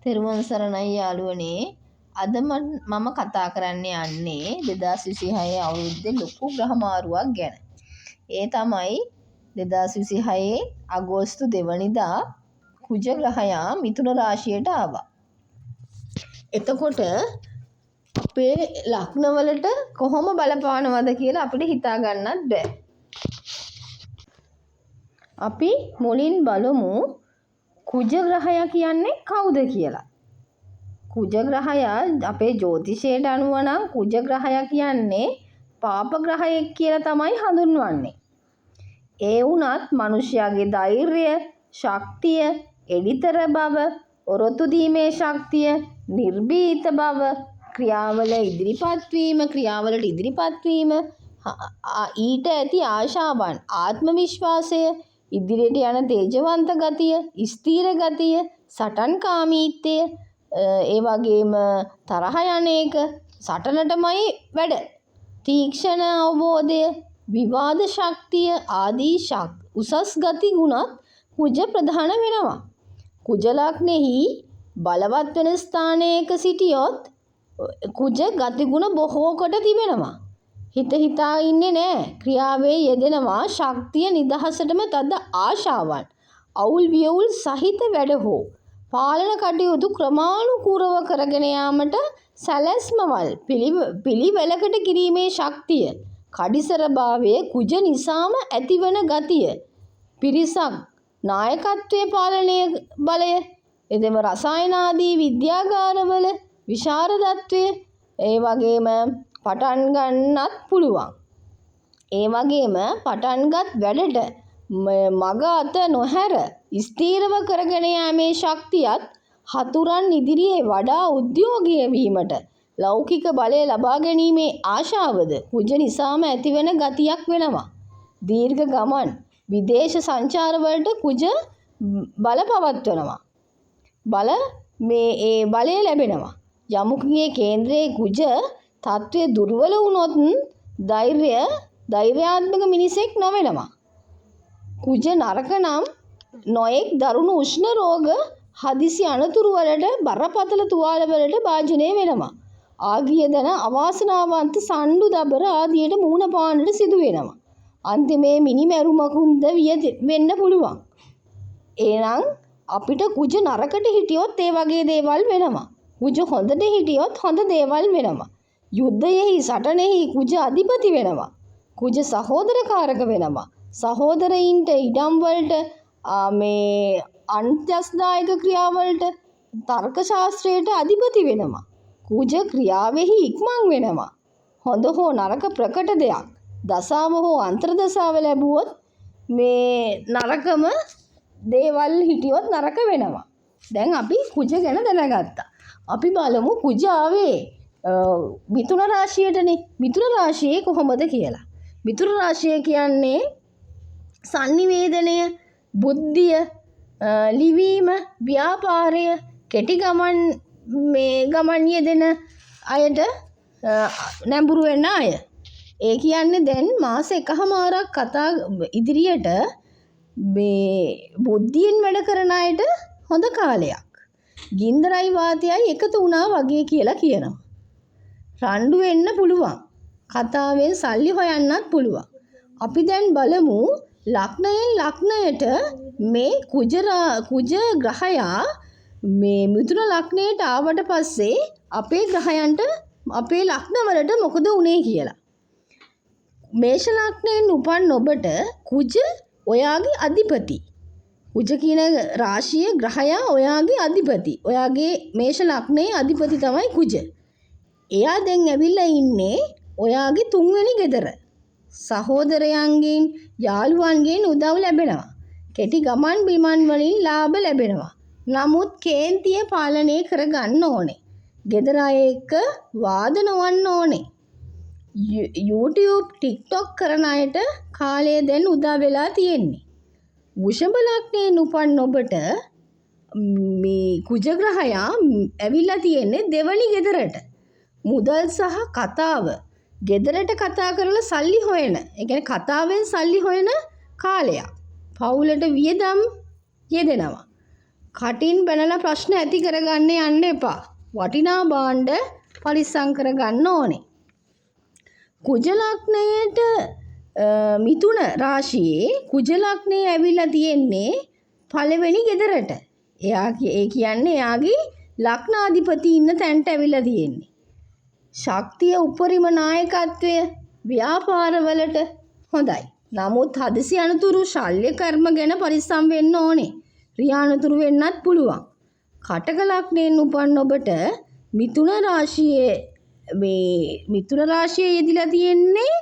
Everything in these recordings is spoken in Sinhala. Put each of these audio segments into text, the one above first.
තෙරුවන් සරණයි යාළුවනේ. අද මම කතා කරන්න යන්නේ 2026 අවුරුද්දේ ලොකු ග්‍රහ මාරුවක් ගැන. ඒ තමයි 2026 අගෝස්තු 2 වෙනිදා කුජ ග්‍රහයා මිථුන රාශියට ආවා. එතකොට අපේ ලග්නවලට කොහොම බලපානවද කියලා අපිට හිතා ගන්නත් බෑ. අපි මුලින් බලමු කුජ ග්‍රහයා කියන්නේ කවුද කියලා. කුජ ග්‍රහයා අපේ ජ්‍යොතිෂයට අනුව නම් කුජ ග්‍රහයා කියන්නේ පාප ග්‍රහයෙක් කියලා තමයි හඳුන්වන්නේ. ඒ වුණත් මනුෂ්‍යයාගේ ධෛර්යය, ශක්තිය, එඩිතර බව, ඔරොත්තු දීමේ ශක්තිය, නිර්භීත බව, ක්‍රියාවල ඉදිරිපත් වීම, ක්‍රියාවලට ඉදිරිපත් වීම, ඊට ඇති ආශාවන්, ආත්ම විශ්වාසය, ඉදිරියට යන තේජවන්ත ගතිය, ස්ථීර ගතිය, සටන්කාමීත්වය, ඒ වගේම තරහ යන එක, සටනටමයි වැඩ. තීක්ෂණ අවබෝධය, විවාද ශක්තිය ආදී උසස් ගති ගුණත් කුජ ප්‍රධාන වෙනවා. කුජ ලග්නෙහි බලවත් වෙන ස්ථානයක සිටියොත් කුජ ගතිගුණ බොහෝ කොට තිබෙනවා. හිත හිතා ඉන්නේ නෑ. ක්‍රියාවේ යෙදෙනවා. ශක්තිය නිදහසටම තද ආශාවන්, අවුල් වියවුල් සහිත වැඩ හෝ පාලන කටයුතු ක්‍රමානුකූලව කරගෙන යාමට සැලැස්මවල් පිළිවෙලකට කිරීමේ ශක්තිය, කඩිසරභාවය කුජ නිසාම ඇතිවන ගතිය, පිරිසක් නායකත්වයේ පාලනය බලය, එදෙම රසායන ආදී විද්‍යාගාරවල විශාරදත්වය, ඒ වගේම පටන් ගන්නත් පුළුවන්. ඒ වගේම පටන්ගත් වැඩට මග අත නොහැර ස්ථීරව කරගෙන යාමේ ශක්තියත් හතුරන් ඉදිරියේ වඩා උද්‍යෝගී වීමට ලෞකික බලය ලබා ගැනීමේ ආශාවද කුජ නිසාම ඇතිවන ගතියක් වෙනවා. දීර්ඝ ගමන් විදේශ සංචාරවලට කුජ බල පවත්වනවා. බල මේ ඒ බලය ලැබෙනවා. යමකුගේ කේන්ද්‍රයේ කුජ තත්ත්වය දුර්වල වුණොත් ධෛර්යාත්මක මිනිසෙක් නොවෙනවා. කුජ නරක නම් නොයෙක් දරුණු උෂ්ණ රෝග, හදිසි අනතුරු වලට, බරපතල තුවාල වලට භාජනය වෙනවා. ආගිය දන අවාසනාවන්ත සණ්ඩු දබර ආදියට මුහුණ පාන්නට සිදු වෙනවා. අන්තිමේ මිනිමැරුමකුන්ද වෙන්න පුළුවන්. එහෙනම් අපිට කුජ නරකට හිටියොත් ඒ වගේ දේවල් වෙනවා. කුජ හොඳට හිටියොත් හොඳ දේවල් වෙනවා. යුද්ධයෙහි සටනෙහි කුජ අධිපති වෙනවා. කුජ සහෝදරකාරක වෙනවා. සහෝදරයින්ට ඉඩම් වලට මේ අන්ත්‍යස්දායක ක්‍රියාවලට තර්ක ශාස්ත්‍රයට අධිපති වෙනවා. කුජ ක්‍රියාවෙහි ඉක්මන් වෙනවා. හොඳ හෝ නරක ප්‍රකට දෙයක් දසාව හෝ අන්තර්දසාව ලැබුවොත් මේ නරකම දේවල් හිටියොත් නරක වෙනවා. දැන් අපි කුජ ගැන දැනගත්තා. අපි බලමු කුජ ආවේ මිථුන රාශියටනේ. මිථුන රාශියේ කොහොමද කියලා. මිථුන රාශිය කියන්නේ සන්නිවේදනය, බුද්ධිය, ලිවීම, ව්‍යාපාරය, කෙටි ගමන් මේ ගමන් යෙදෙන අයට නැඹුරු වෙන අය. ඒ කියන්නේ දැන් මාස එකහමාරක් කතා ඉදිරියට මේ බුද්ධියෙන් වැඩ කරන අයට හොඳ කාලයක්. ගින්දරයි වාතයයි එකතු වුණා වගේ කියලා කියනවා. රණ්ඩු වෙන්න පුළුවන්. කතාවෙන් සල්ලි හොයන්නත් පුළුවන්. අපි දැන් බලමු ලග්නයෙන් ලග්නයට මේ කුජ ග්‍රහයා මේ මිථුන ලග්නයට ආවට පස්සේ අපේ ග්‍රහයන්ට අපේ ලග්නවලට මොකද වුනේ කියලා. මේෂ ලග්නයෙන් උපන් ඔබට කුජ ඔයාගේ අධිපති. කුජ කියන රාශියේ ග්‍රහයා ඔයාගේ අධිපති. ඔයාගේ මේෂ ලග්නයේ අධිපති තමයි කුජ. එයා දැන් ඇවිල්ලා ඉන්නේ ඔයාගේ තුන්වෙනි ගෙදර. සහෝදරයන්ගෙන් යාළුවන්ගෙන් උදව් ලැබෙනවා. කෙටි ගමන් බිමන් වලින් ලාභ ලැබෙනවා. නමුත් කේන්තිය පාලනය කරගන්න ඕනේ. ගෙදර අය එක්ක වාද නොවන්න ඕනේ. YouTube, TikTok කරන අයට කාලය දැන් උදා වෙලා තියෙන්නේ. වෘෂභ ලග්නයෙන් උපන් ඔබට මේ කුජ ග්‍රහයා ඇවිල්ලා තියෙන්නේ දෙවනි ගෙදරට. මුදල් සහ කතාව ගෙදරට කතා කරලා සල්ලි හොයන, ඒ කියන්නේ කතාවෙන් සල්ලි හොයන කාලයක්. පවුලට වියදම් යෙදෙනවා. කටින් බැනලා ප්‍රශ්න ඇති කරගන්න යන්න එපා. වටිනා භාණ්ඩ පරිස්සම් කරගන්න ඕනේ. කුජ ලග්නයට මිථුන රාශියේ කුජ ලග්නය ඇවිල්ලා තියෙන්නේ පළවෙනි ගෙදරට. එයා ඒ කියන්නේ එයාගේ ලග්නාධිපති ඉන්න තැනට ඇවිල්ලා තියෙන්නේ. ශක්තිය උපරිම නායකත්වය ව්‍යාපාරවලට හොඳයි. නමුත් හදිසි අනතුරු ශල්‍ය කර්ම ගැන පරිස්සම් වෙන්න ඕනේ. රියා අනතුරු වෙන්නත් පුළුවන්. කටක ලග්නයෙන් උපන් ඔබට මිථුන රාශියේ මේ මිථුන රාශියේ යෙදිලා තියෙන්නේ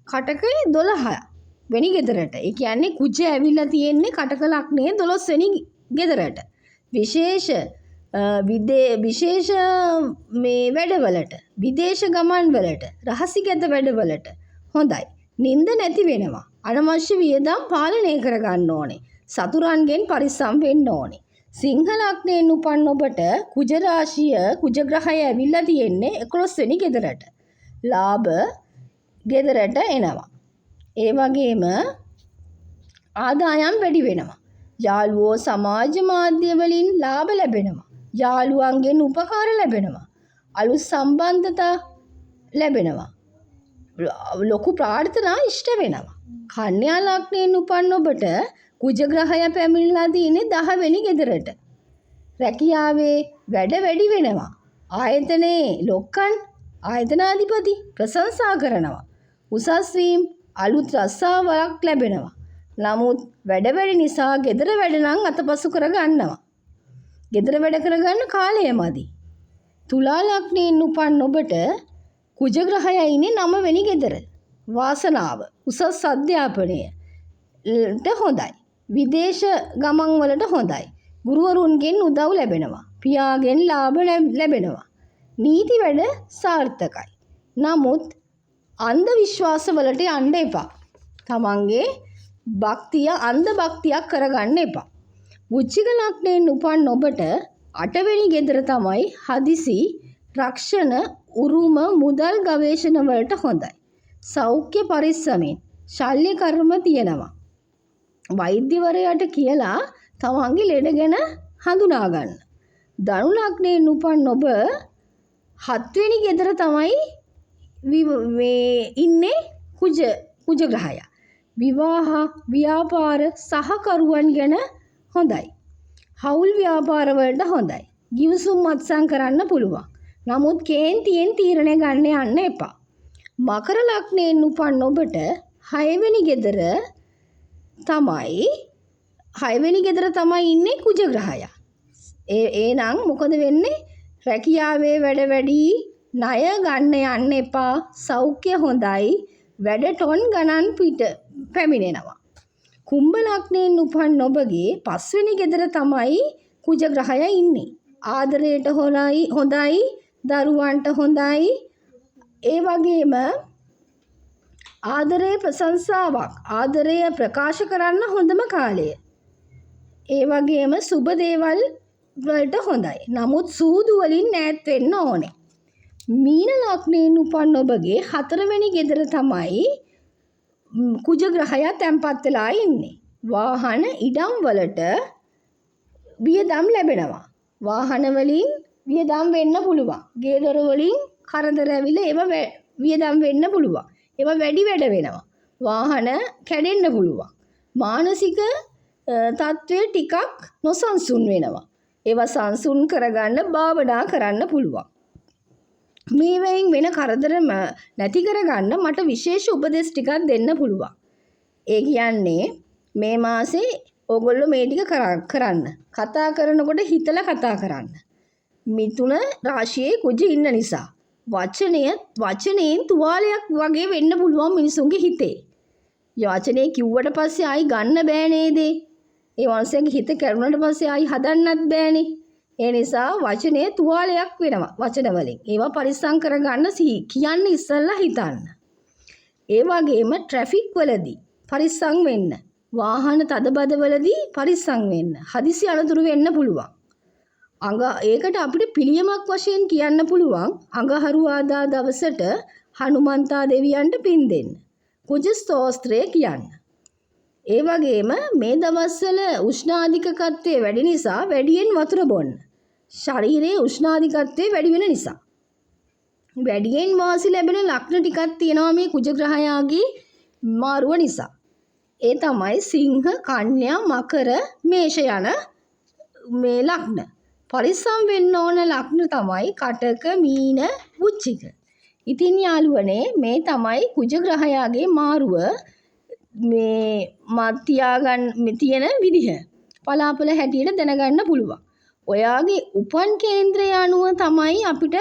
කටකේ 12 වෙනි ගෙදරට. ඒ කියන්නේ කුජ ඇවිල්ලා තියෙන්නේ කටක ලග්නයේ 12 වෙනි ගෙදරට. විශේෂ විශේෂ මේ වැඩවලට, විදේශ ගමන් වලට, රහසිගත වැඩවලට හොඳයි. නින්ද නැති වෙනවා. අනවශ්‍ය වියදම් පාලනය කරගන්න ඕනේ. සතුරන්ගෙන් පරිස්සම් වෙන්න ඕනේ. සිංහ ලග්නයෙන් උපන් ඔබට කුජ රාශිය කුජ ග්‍රහය ඇවිල්ලා තියෙන්නේ 11 වෙනි ගෙදරට. ලාභ ගෙදරට එනවා. ඒ වගේම ආදායම් වැඩි වෙනවා. යාළුවෝ සමාජ මාධ්‍ය වලින් ලාභ ලැබෙනවා. යාළුවන්ගෙන් උපකාර ලැබෙනවා. අලුත් සම්බන්ධතා ලැබෙනවා. ලොකු ප්‍රාර්ථනා ඉෂ්ට වෙනවා. කන්‍යා ලග්නයෙන් උපන් ඔබට කුජ ග්‍රහය පැමිණිලා තියෙන්නේ 10 වෙනි ගෙදරට. රැකියාවේ වැඩ වැඩි වෙනවා. ආයතනයේ ලොක්කන් ආයතනාධිපති ප්‍රශංසා කරනවා. උසස් වීම් අලුත් රස්සාවක් ලැබෙනවා. නමුත් වැඩ වැඩි නිසා ගෙදර වැඩ නම් අතපසු කරගන්නවා. ගෙදර වැඩ කරගන්න කාලය මදි. තුලා ලග්නයෙන් උපන් ඔබට කුජ ග්‍රහය ඉන්නේ 9 වෙනි ගෙදර. වාසනාව උසස් අධ්‍යාපනය ට හොඳයි. විදේශ ගමන් වලට හොඳයි. ගුරුවරුන්ගෙන් උදව් ලැබෙනවා. පියාගෙන් ලාභ ලැබෙනවා. නීති වැඩ සාර්ථකයි. නමුත් අන්ධ විශ්වාස වලට යන්න එපා. තමන්ගේ භක්තිය අන්ධ භක්තියක් කරගන්න එපා. වෘශ්චික ලග්නයෙන් උපන් ඔබට 8 වෙනි ගෙදර තමයි හදිසි රක්ෂණ උරුම මුදල් ගවේෂණ වලට හොඳයි. සෞඛ්‍ය පරිස්සමෙන් ශල්‍ය කර්ම තියෙනවා. වෛද්‍යවරයාට කියලා තමන්ගේ ලෙඩ ගැන හඳුනා ගන්න. ධනු ලග්නයෙන් උපන් ඔබ 7 වෙනි ගෙදර තමයි මේ ඉන්නේ කුජ කුජ ග්‍රහය. විවාහ ව්‍යාපාර සහකරුවන් ගැන හොඳයි. හවුල් ව්‍යාපාර වලට හොඳයි. ගිවිසුම් අත්සන් කරන්න පුළුවන්. නමුත් කේන්තියෙන් තීරණ ගන්න යන්න එපා. මකර ලග්නයෙන් උපන් ඔබට 6 වෙනි ගෙදර තමයි 6 වෙනි ගෙදර තමයි ඉන්නේ කුජ ග්‍රහය. ඒ නම් මොකද වෙන්නේ? රැකියාවේ වැඩ වැඩි, ණය ගන්න යන්න එපා, සෞඛ්‍ය හොඳයි, වැඩ ටොන් ගණන් පිට පැමිණෙනවා. කුම්භ ලග්නයෙන් උපන් ඔබගේ 5 වෙනි ගෙදර තමයි කුජ ග්‍රහය ඉන්නේ. ආදරයට හොඳයි, දරුවන්ට හොඳයි. ඒ වගේම ආදරයේ ප්‍රශංසාවක්, ආදරය ප්‍රකාශ කරන්න හොඳම කාලය. ඒ වගේම සුබ දේවල් වලට හොඳයි. නමුත් සූදු වලින් ඈත් වෙන්න ඕනේ. මීන ලග්නයෙන් උපන් ඔබගේ 4 වෙනි ගෙදර තමයි කුජ ග්‍රහය තැන්පත් වෙලා ඉන්නේ. වාහන ඉඩම් වලට වියදම් ලැබෙනවා. වාහන වලින් වියදම් වෙන්න පුළුවන්. ගේ දොර වලින් කරදර ඇවිල්ලා ඒව වියදම් වෙන්න පුළුවන්. ඒවා වැඩි වැඩ වෙනවා. වාහන කැඩෙන්න පුළුවන්. මානසික තත්ත්වය ටිකක් නොසන්සුන් වෙනවා. ඒවා සංසුන් කරගන්න භාවනා කරන්න පුළුවන්. මේවයින් වෙන කරදර නැති කරගන්න මට විශේෂ උපදෙස් ටිකක් දෙන්න පුළුවන්. ඒ කියන්නේ මේ මාසේ ඕගොල්ලෝ මේ ටික කරන්න. කතා කරනකොට හිතලා කතා කරන්න. මිථුන රාශියේ කුජ ඉන්න නිසා වචනයෙන් තුවාලයක් වගේ වෙන්න පුළුවන් මිනිසුන්ගේ හිතේ. වචනේ කිව්වට පස්සේ ආයි ගන්න බෑ නේද? ඒ මනුස්සයාගේ හිත කැඩුනට පස්සේ ආයි හදන්නත් බෑනේ. ඒ නිසා වචනේ තුවාලයක් වෙනවා වචන වලින්. ඒවා පරිස්සම් කරගන්න කියන්න ඉස්සෙල්ලා හිතන්න. ඒ වගේම ට්‍රැෆික් වලදී පරිස්සම් වෙන්න. වාහන තදබද වලදී පරිස්සම් වෙන්න. හදිසි අනතුරු වෙන්න පුළුවන්. ඒකට අපිට පිළියමක් වශයෙන් කියන්න පුළුවන් අඟහරුවාදා දවසට හනුමන්තා දෙවියන්ට පින් දෙන්න. කුජ ස්තෝත්‍රය කියන්න. ඒ වගේම මේ දවස්වල උෂ්ණාධිකත්වය වැඩි නිසා වැඩියෙන් වතුර බොන්න. ශරීරයේ උෂ්ණාධිකත්වය වැඩි වෙන නිසා. වැඩියෙන් වාසි ලැබෙන ලග්න ටිකක් තියෙනවා මේ කුජ ග්‍රහයාගේ මාරුව නිසා. ඒ තමයි සිංහ, කන්‍යා, මකර, මේෂ යන මේ ලග්න. පරිස්සම් වෙන්න ඕන ලග්න තමයි කටක, මීන, වෘශ්චික. ඉතින් යාළුවනේ, මේ තමයි කුජ ග්‍රහයාගේ මාරුව මේ මත් තියාගන්න තියෙන විදිහ. පලාපල හැටියට දැනගන්න පුළුවන්. ඔයාගේ උපන් කේන්ද්‍රය අනුව තමයි අපිට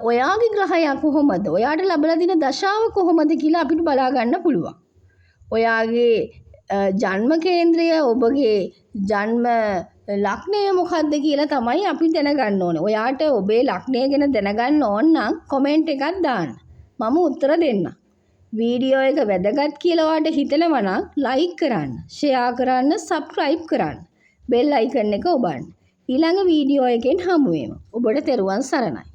ඔයාගේ ග්‍රහයා කොහොමද, ඔයාට ලබලා දෙන දශාව කොහොමද කියලා අපිට බලා ගන්න පුළුවන්. ඔයාගේ ජන්ම කේන්ද්‍රය, ඔබගේ ජන්ම ලග්නය මොකද්ද කියලා තමයි අපි දැනගන්න ඕනේ. ඔයාට ඔබේ ලග්නය ගැන දැනගන්න ඕන නම් කොමෙන්ට් එකක් දාන්න. මම උත්තර දෙන්නම්. වීඩියෝ එක වැදගත් කියලා ඔයාට හිතෙනවා නම් ලයික් කරන්න, ෂෙයා කරන්න, සබ්ස්ක්‍රයිබ් කරන්න. බෙල් අයිකන් එක ඔබන්න. ඊළඟ වීඩියෝ එකෙන් හමු වෙමු. ඔබට තෙරුවන් සරණයි.